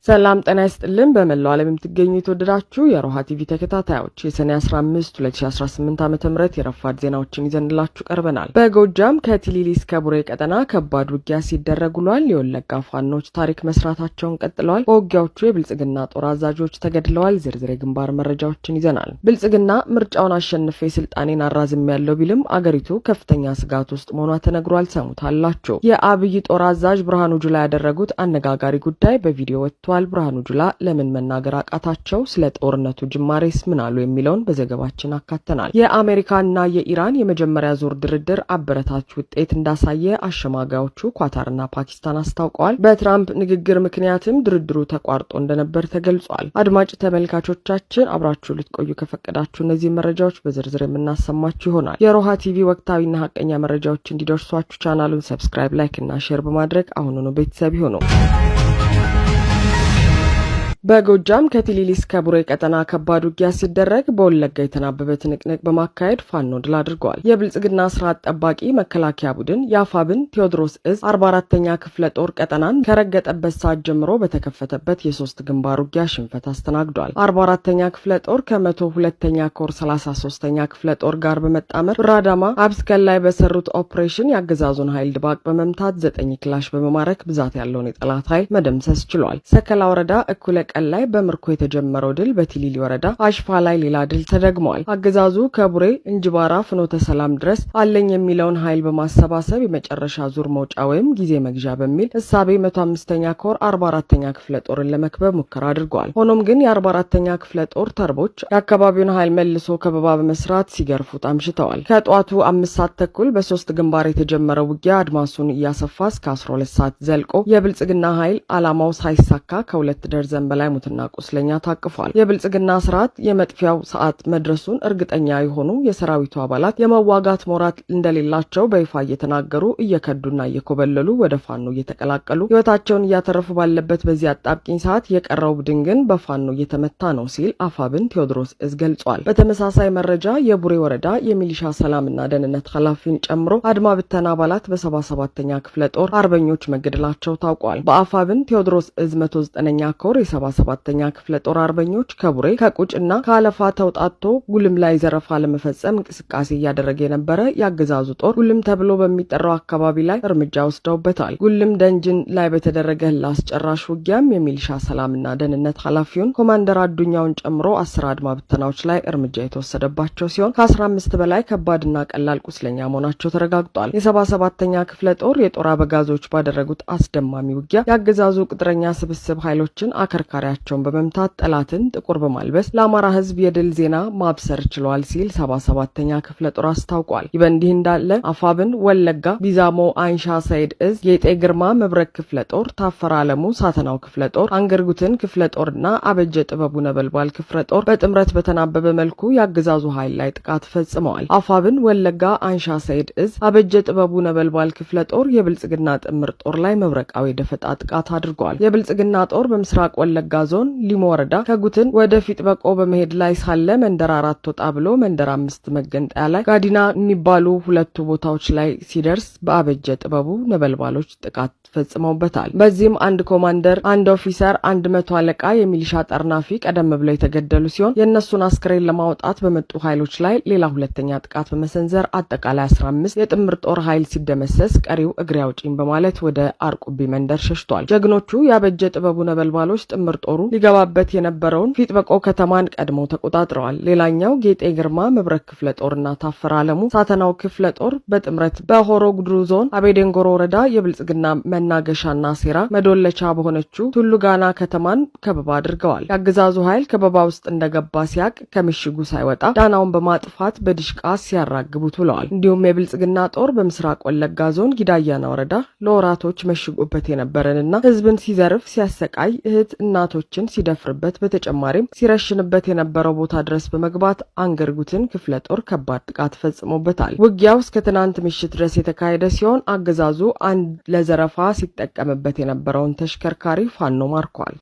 ሰላም ጤና ይስጥልን። በመላው ዓለም የምትገኙ የተወደዳችሁ የሮሃ ቲቪ ተከታታዮች፣ የሰኔ 15 2018 ዓ ም የረፋድ ዜናዎችን ይዘንላችሁ ቀርበናል። በጎጃም ከቲሊሊ እስከ ቡሬ ቀጠና ከባድ ውጊያ ሲደረግ ውሏል። የወለጋ ፋኖች ታሪክ መስራታቸውን ቀጥለዋል። በውጊያዎቹ የብልጽግና ጦር አዛዦች ተገድለዋል። ዝርዝር የግንባር መረጃዎችን ይዘናል። ብልጽግና ምርጫውን አሸንፌ ስልጣኔን አራዝሜያለሁ ቢልም አገሪቱ ከፍተኛ ስጋት ውስጥ መሆኗ ተነግሯል። ሰሙታላችሁ። የአብይ ጦር አዛዥ ብርሃኑ ጁላ ያደረጉት አነጋጋሪ ጉዳይ በቪዲዮ ወጥቷል። ብርሃኑ ጁላ ለምን መናገር አቃታቸው? ስለ ጦርነቱ ጅማሬስ ምን አሉ? የሚለውን በዘገባችን አካተናል። የአሜሪካና የኢራን የመጀመሪያ ዙር ድርድር አበረታች ውጤት እንዳሳየ አሸማጋዮቹ ኳታርና ፓኪስታን አስታውቀዋል። በትራምፕ ንግግር ምክንያትም ድርድሩ ተቋርጦ እንደነበር ተገልጿል። አድማጭ ተመልካቾቻችን፣ አብራችሁ ልትቆዩ ከፈቀዳችሁ እነዚህ መረጃዎች በዝርዝር የምናሰማችሁ ይሆናል። የሮሃ ቲቪ ወቅታዊና ሀቀኛ መረጃዎች እንዲደርሷችሁ ቻናሉን subscribe፣ like እና share በማድረግ አሁኑኑ ቤተሰብ ይሁኑ። በጎጃም ከቲሊሊ እስከ ቡሬ ቀጠና ከባድ ውጊያ ሲደረግ፣ በወለጋ የተናበበ ትንቅንቅ በማካሄድ ፋኖ ድል አድርገዋል። የብልጽግና ስርዓት ጠባቂ መከላከያ ቡድን የአፋብን ቴዎድሮስ እዝ 44ኛ ክፍለ ጦር ቀጠናን ከረገጠበት ሰዓት ጀምሮ በተከፈተበት የሶስት ግንባር ውጊያ ሽንፈት አስተናግዷል። 44ኛ ክፍለ ጦር ከ102ኛ ኮር 33ኛ ክፍለ ጦር ጋር በመጣመር ብራዳማ አብስከን ላይ በሰሩት ኦፕሬሽን የአገዛዙን ኃይል ድባቅ በመምታት 9 ክላሽ በመማረክ ብዛት ያለውን የጠላት ኃይል መደምሰስ ችሏል። ሰከላ ወረዳ እኩለ ቀን ላይ በምርኮ የተጀመረው ድል በቲሊሊ ወረዳ አሽፋ ላይ ሌላ ድል ተደግሟል። አገዛዙ ከቡሬ እንጅባራ ፍኖተ ሰላም ድረስ አለኝ የሚለውን ኃይል በማሰባሰብ የመጨረሻ ዙር መውጫ ወይም ጊዜ መግዣ በሚል እሳቤ 105ኛ ኮር 44ኛ ክፍለ ጦርን ለመክበብ ሙከራ አድርጓል። ሆኖም ግን የ44ኛ ክፍለ ጦር ተርቦች የአካባቢውን ኃይል መልሶ ከበባ በመስራት ሲገርፉት አምሽተዋል። ከጠዋቱ 5 ሰዓት ተኩል በሶስት ግንባር የተጀመረው ውጊያ አድማሱን እያሰፋ እስከ 12 ሰዓት ዘልቆ የብልጽግና ኃይል ዓላማው ሳይሳካ ከሁለት ደርዘን በላይ ሙትና ቁስለኛ ታቅፏል። የብልጽግና ስርዓት የመጥፊያው ሰዓት መድረሱን እርግጠኛ የሆኑ የሰራዊቱ አባላት የመዋጋት ሞራል እንደሌላቸው በይፋ እየተናገሩ፣ እየከዱና እየኮበለሉ ወደ ፋኖ እየተቀላቀሉ ህይወታቸውን እያተረፉ ባለበት በዚህ አጣብቂኝ ሰዓት የቀረው ቡድን ግን በፋኖ እየተመታ ነው ሲል አፋብን ቴዎድሮስ እዝ ገልጿል። በተመሳሳይ መረጃ የቡሬ ወረዳ የሚሊሻ ሰላምና ደህንነት ኃላፊን ጨምሮ አድማ ብተና አባላት በ77ኛ ክፍለ ጦር አርበኞች መገደላቸው ታውቋል። በአፋብን ቴዎድሮስ እዝ 109ኛ ኮር የ77ኛ ክፍለ ጦር አርበኞች ከቡሬ፣ ከቁጭና ከአለፋ ተውጣቶ ጉልም ላይ ዘረፋ ለመፈጸም እንቅስቃሴ እያደረገ የነበረ የአገዛዙ ጦር ጉልም ተብሎ በሚጠራው አካባቢ ላይ እርምጃ ወስደውበታል። ጉልም ደንጅን ላይ በተደረገ እልህ አስጨራሽ ውጊያም የሚሊሻ ሰላምና ደህንነት ኃላፊውን ኮማንደር አዱኛውን ጨምሮ 10 አድማ ብተናዎች ላይ እርምጃ የተወሰደባቸው ሲሆን ከ15 በላይ ከባድና ቀላል ቁስለኛ መሆናቸው ተረጋግጧል። የ77ኛ ክፍለ ጦር የጦር አበጋዞች ባደረጉት አስደማሚ ውጊያ የአገዛዙ ቅጥረኛ ስብስብ ኃይሎችን አከርካሪያቸውን በመምታት ጠላትን ጥቁር በማልበስ ለአማራ ሕዝብ የድል ዜና ማብሰር ችሏል ሲል 77ኛ ክፍለ ጦር አስታውቋል። ይህ በእንዲህ እንዳለ አፋብን ወለጋ ቢዛሞ አይንሻ ሰይድ እዝ ጌጤ ግርማ መብረክ ክፍለ ጦር፣ ታፈራ አለሙ ሳተናው ክፍለ ጦር፣ አንገርጉትን ክፍለ ጦርና አበጀ ጥበቡ ነበልባል ክፍለ ጦር በጥምረት በተናበበ መልኩ የአገዛዙ ኃይል ላይ ጥቃት ፈጽመዋል። አፋብን ወለጋ አንሻ ሰይድ እዝ አበጀ ጥበቡ ነበልባል ክፍለ ጦር የብልጽግና ጥምር ጦር ላይ መብረቃዊ ደፈጣ ጥቃት አድርጓል። የብልጽግና ጦር በምስራቅ ወለጋ ዞን ሊሞ ወረዳ ከጉትን ወደ ፊጥበቆ በመሄድ ላይ ሳለ መንደር አራት ወጣ ብሎ መንደር አምስት መገንጠያ ላይ ጋዲና የሚባሉ ሁለቱ ቦታዎች ላይ ሲደርስ በአበጀ ጥበቡ ነበልባሎች ጥቃት ፈጽመውበታል። በዚህም አንድ ኮማንደር፣ አንድ ኦፊሰር፣ አንድ መቶ አለቃ የሚሊሻ ጠርናፊ ቀደም ብለው የተገደሉ ሲሆን የእነሱን አስክሬን ለማውጣት በመጡ ኃይሎች ላይ ሌላ ሁለተኛ ጥቃት በመሰንዘር አጠቃላይ 15 የጥምር ጦር ኃይል ሲደመሰስ ቀሪው እግሬ አውጪኝ በማለት ወደ አርቁቢ መንደር ሸሽቷል። ጀግኖቹ ያበጀ ጥበቡ ነበልባሎች ጥምር ጦሩ ሊገባበት የነበረውን ፊጥበቆ ከተማን ቀድመው ተቆጣጥረዋል። ሌላኛው ጌጤ ግርማ መብረክ ክፍለ ጦርና ታፈረ አለሙ ሳተናው ክፍለ ጦር በጥምረት በሆሮ ጉድሩ ዞን አቤደንጎሮ ወረዳ የብልጽግና መናገሻና ሴራ መዶለቻ በሆነችው ቱሉ ጋና ከተማን ከበባ አድርገዋል። የአገዛዙ ኃይል ከበባ ውስጥ እንደገባ ሲያቅ ከምሽጉ ሳይወጣ ዳናውን በማጥፋት በዲሽቃ ሲያራግቡት ውለዋል። እንዲሁም የብልጽግና ጦር በምስራቅ ወለጋ ዞን ጊዳያና ወረዳ ለወራቶች መሽጎበት የነበረንና ህዝብን ሲዘርፍ፣ ሲያሰቃይ፣ እህት እናቶችን ሲደፍርበት በተጨማሪም ሲረሽንበት የነበረው ቦታ ድረስ በመግባት አንገርጉትን ክፍለ ጦር ከባድ ጥቃት ፈጽሞበታል። ውጊያው እስከ ትናንት ምሽት ድረስ የተካሄደ ሲሆን አገዛዙ አንድ ለዘረፋ ሲጠቀምበት የነበረውን ተሽከርካሪ ፋኖ ማርኳል።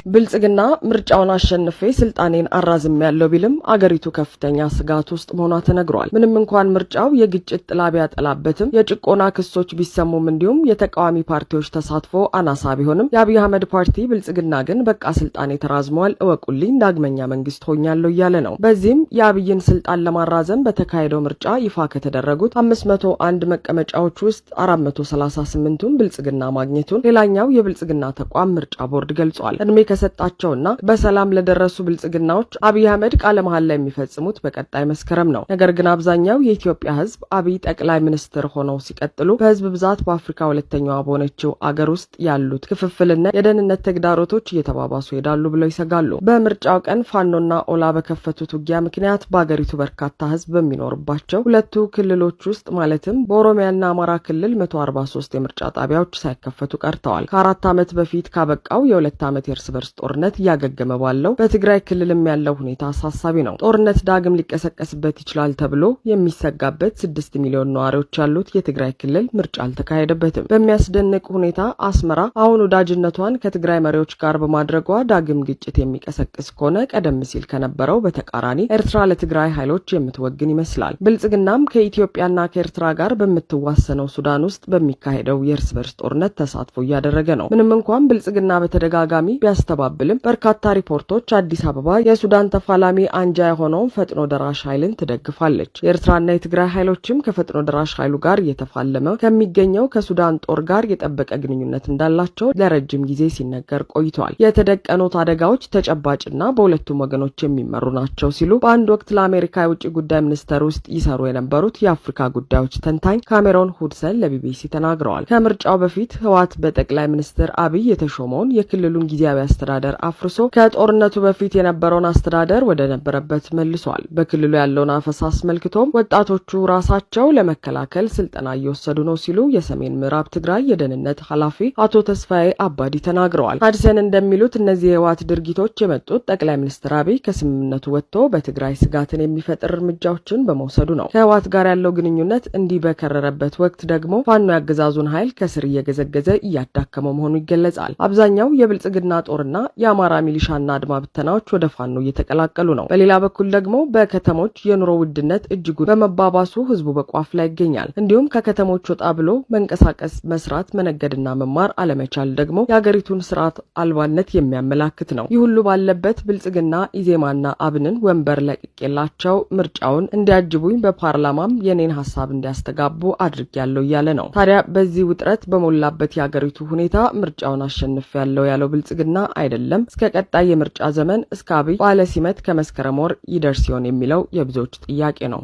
ብልጽግና ምርጫውን አሸንፌ ስልጣኔን አራዝሜያለሁ ቢልም አገሪቱ ከፍተኛ ስጋት ውስጥ መሆኗ ተነግሯል። ምንም እንኳን ምርጫው የግጭት ጥላ ቢያጠላበትም፣ የጭቆና ክሶች ቢሰሙም፣ እንዲሁም የተቃዋሚ ፓርቲዎች ተሳትፎ አናሳ ቢሆንም የአብይ አህመድ ፓርቲ ብልጽግና ግን በቃ ስልጣኔ ተራዝሟል፣ እወቁልኝ፣ ዳግመኛ መንግስት ሆኛለሁ እያለ ነው። በዚህም የአብይን ስልጣን ለማራዘም በተካሄደው ምርጫ ይፋ ከተደረጉት 501 መቀመጫዎች ውስጥ 438ቱን ብልጽግና ማግኘቱን ሌላኛው የብልጽግና ተቋም ምርጫ ቦርድ ገልጿል። እድሜ ከሰጣቸውና በሰላም ለደረሱ ብልጽግናዎች አብይ አህመድ ቃለ መሐላ የሚፈጽሙት በቀጣይ መስከረም ነው። ነገር ግን አብዛኛው የኢትዮጵያ ሕዝብ አብይ ጠቅላይ ሚኒስትር ሆነው ሲቀጥሉ በህዝብ ብዛት በአፍሪካ ሁለተኛዋ በሆነችው አገር ውስጥ ያሉት ክፍፍልና የደህንነት ተግዳሮቶች እየተባባሱ ይሄዳሉ ብለው ይሰጋሉ። በምርጫው ቀን ፋኖና ኦላ በከፈቱት ውጊያ ምክንያት በአገሪቱ በርካታ ህዝብ በሚኖርባቸው ሁለቱ ክልሎች ውስጥ ማለትም በኦሮሚያና አማራ ክልል 143 የምርጫ ጣቢያዎች ሳይከፈቱ ቀርተዋል። ከ4 ዓመት በፊት ካበቃው የ2 ዓመት የእርስ በርስ ጦርነት እያገገመ ባለው በትግራይ ክልልም ያለው ሁኔታ አሳሳቢ ነው። ጦርነት ዳግም ሊቀሰቀስበት ይችላል ተብሎ የሚሰጋበት 6 ሚሊዮን ነዋሪዎች ያሉት የትግራይ ክልል ምርጫ አልተካሄደበትም። በሚያስደንቅ ሁኔታ አስመራ አሁን ወዳጅነቷን ከትግራይ መሪዎች ጋር በማድረጓ ዳግም ግጭት የሚቀሰቅስ ከሆነ ቀደም ሲል ከነበረው በተቃራኒ ኤርትራ ለትግራይ ኃይሎች የምትወግን ይመስላል። ብልጽግናም ከኢትዮጵያና ከኤርትራ ጋር በምትዋሰነው ሱዳን ውስጥ በሚካሄደው የእርስ በርስ ጦርነት ተሳትፎ እያደረገ ነው። ምንም እንኳን ብልጽግና በተደጋጋሚ ቢያስተባብልም በርካታ ሪፖርቶች አዲስ አበባ የሱዳን ተፋላሚ አንጃ የሆነውን ፈጥኖ ደራሽ ኃይልን ትደግፋለች። የኤርትራና የትግራይ ኃይሎችም ከፈጥኖ ደራሽ ኃይሉ ጋር እየተፋለመ ከሚገኘው ከሱዳን ጦር ጋር የጠበቀ ግንኙነት እንዳላቸው ለረጅም ጊዜ ሲነገር ቆይተዋል። የተደቀኑት አደጋዎች ተጨባጭና በሁለቱም ወገኖች የሚመሩ ናቸው ሲሉ በአንድ ወቅት ለአሜሪካ የውጭ ጉዳይ ሚኒስቴር ውስጥ ይሰሩ የነበሩት የአፍሪካ ጉዳዮች ተንታኝ ካሜሮን ሁድሰን ለቢቢሲ ተናግረዋል። ከምርጫው በፊት ህወሓት በጠቅላይ ሚኒስትር አብይ የተሾመውን የክልሉን ጊዜያዊ አስተዳደር አፍርሶ ከጦርነቱ በፊት የነበረውን አስተዳደር ወደ ነበረበት መልሷል። በክልሉ ያለውን አፈሳ አስመልክቶም ወጣቶቹ ራሳቸው ለመከላከል ስልጠና እየወሰዱ ነው ሲሉ የሰሜን ምዕራብ ትግራይ የደህንነት ኃላፊ አቶ ተስፋዬ አባዲ ተናግረዋል። ሀድሰን እንደሚሉት እነዚህ የህወሓት ድርጊቶች የመጡት ጠቅላይ ሚኒስትር አብይ ከስምምነቱ ወጥቶ በትግራይ ስጋትን የሚፈጥር እርምጃዎችን በመውሰዱ ነው። ከህወሓት ጋር ያለው ግንኙነት እንዲህ በከረረበት ወቅት ደግሞ ፋኖ ያገዛዙን ኃይል ከስር እየገዘገዘ እያዳከመው መሆኑ ይገለጻል። አብዛኛው የብልጽግና ጦርና የአማራ ሚሊሻና አድማ ብተናዎች ወደ ፋኖ እየተቀላቀሉ ነው። በሌላ በኩል ደግሞ በከተሞች የኑሮ ውድነት እጅጉን በመባባሱ ህዝቡ በቋፍ ላይ ይገኛል። እንዲሁም ከከተሞች ወጣ ብሎ መንቀሳቀስ፣ መስራት፣ መነገድና መማር አለመቻል ደግሞ የሀገሪቱን ስርዓት አልባነት የሚያመላክት ነው። ይህ ሁሉ ባለበት ብልጽግና ኢዜማና አብንን ወንበር ለቅቄላቸው ምርጫውን እንዲያጅቡኝ በፓርላማም የኔን ሀሳብ እንዲያስተጋቡ አድርጌያለሁ እያለ ነው። ታዲያ በዚህ ውጥረት በሞላበት የሀገሪቱ ሁኔታ ምርጫውን አሸንፌያለሁ ያለው ብልጽግና አይደለም እስከ ቀጣይ የምርጫ ዘመን እስከ አብይ በዓለ ሲመት ከመስከረም ወር ይደርስ ይሆን የሚለው የብዙዎች ጥያቄ ነው።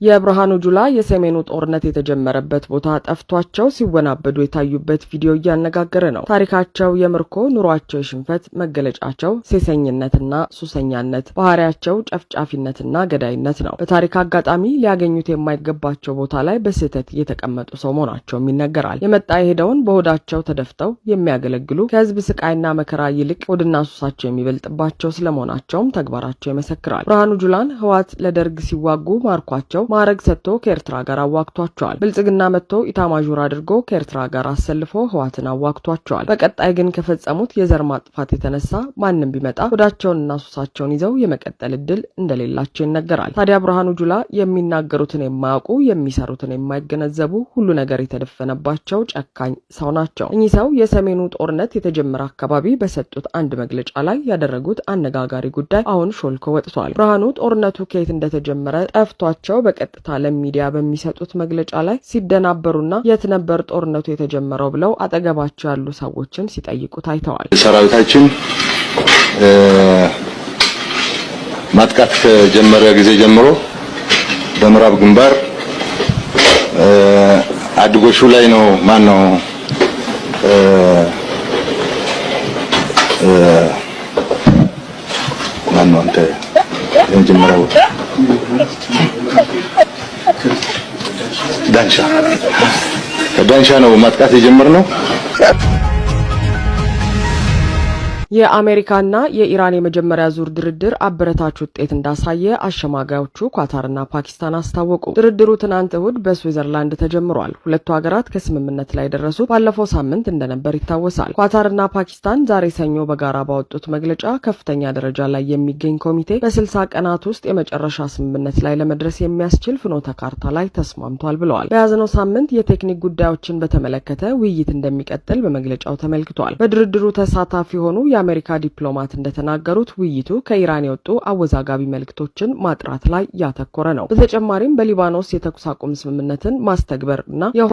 የብርሃኑ ጁላ የሰሜኑ ጦርነት የተጀመረበት ቦታ ጠፍቷቸው ሲወናበዱ የታዩበት ቪዲዮ እያነጋገረ ነው። ታሪካቸው የምርኮ፣ ኑሯቸው የሽንፈት፣ መገለጫቸው ሴሰኝነትና ሱሰኛነት፣ ባህሪያቸው ጨፍጫፊነትና ገዳይነት ነው። በታሪክ አጋጣሚ ሊያገኙት የማይገባቸው ቦታ ላይ በስህተት የተቀመጡ ሰው መሆናቸውም ይነገራል። የመጣ የሄደውን በሆዳቸው ተደፍተው የሚያገለግሉ፣ ከህዝብ ስቃይና መከራ ይልቅ ሆድና ሱሳቸው የሚበልጥባቸው ስለመሆናቸውም ተግባራቸው ይመሰክራል። ብርሃኑ ጁላን ህወሓት ለደርግ ሲዋጉ ማርኳቸው ማዕረግ ሰጥቶ ከኤርትራ ጋር አዋግቷቸዋል። ብልጽግና መጥቶ ኢታማዦር አድርጎ ከኤርትራ ጋር አሰልፎ ህወሓትን አዋግቷቸዋል። በቀጣይ ግን ከፈጸሙት የዘር ማጥፋት የተነሳ ማንም ቢመጣ ሆዳቸውንና ሱሳቸውን ይዘው የመቀጠል እድል እንደሌላቸው ይነገራል። ታዲያ ብርሃኑ ጁላ የሚናገሩትን የማያውቁ፣ የሚሰሩትን የማይገነዘቡ፣ ሁሉ ነገር የተደፈነባቸው ጨካኝ ሰው ናቸው። እኚህ ሰው የሰሜኑ ጦርነት የተጀመረ አካባቢ በሰጡት አንድ መግለጫ ላይ ያደረጉት አነጋጋሪ ጉዳይ አሁን ሾልኮ ወጥቷል። ብርሃኑ ጦርነቱ ከየት እንደተጀመረ ጠፍቷቸው በቀጥታ ለሚዲያ በሚሰጡት መግለጫ ላይ ሲደናበሩና የት ነበር ጦርነቱ የተጀመረው ብለው አጠገባቸው ያሉ ሰዎችን ሲጠይቁ ታይተዋል። ሰራዊታችን ማጥቃት ከጀመረ ጊዜ ጀምሮ በምዕራብ ግንባር አድጎሹ ላይ ነው፣ ማን ነው ማን ነው አንተ የመጀመሪያው ዳንሻ፣ ከዳንሻ ነው ማጥቃት የጀመርነው። የአሜሪካና የኢራን የመጀመሪያ ዙር ድርድር አበረታች ውጤት እንዳሳየ አሸማጋዮቹ ኳታርና ፓኪስታን አስታወቁ። ድርድሩ ትናንት እሁድ በስዊዘርላንድ ተጀምሯል። ሁለቱ ሀገራት ከስምምነት ላይ የደረሱት ባለፈው ሳምንት እንደነበር ይታወሳል። ኳታርና ፓኪስታን ዛሬ ሰኞ በጋራ ባወጡት መግለጫ ከፍተኛ ደረጃ ላይ የሚገኝ ኮሚቴ በ60 ቀናት ውስጥ የመጨረሻ ስምምነት ላይ ለመድረስ የሚያስችል ፍኖተ ካርታ ላይ ተስማምቷል ብለዋል። በያዝነው ሳምንት የቴክኒክ ጉዳዮችን በተመለከተ ውይይት እንደሚቀጥል በመግለጫው ተመልክቷል። በድርድሩ ተሳታፊ የሆኑ የአሜሪካ ዲፕሎማት እንደተናገሩት ውይይቱ ከኢራን የወጡ አወዛጋቢ መልእክቶችን ማጥራት ላይ ያተኮረ ነው። በተጨማሪም በሊባኖስ የተኩስ አቁም ስምምነትን ማስተግበር እና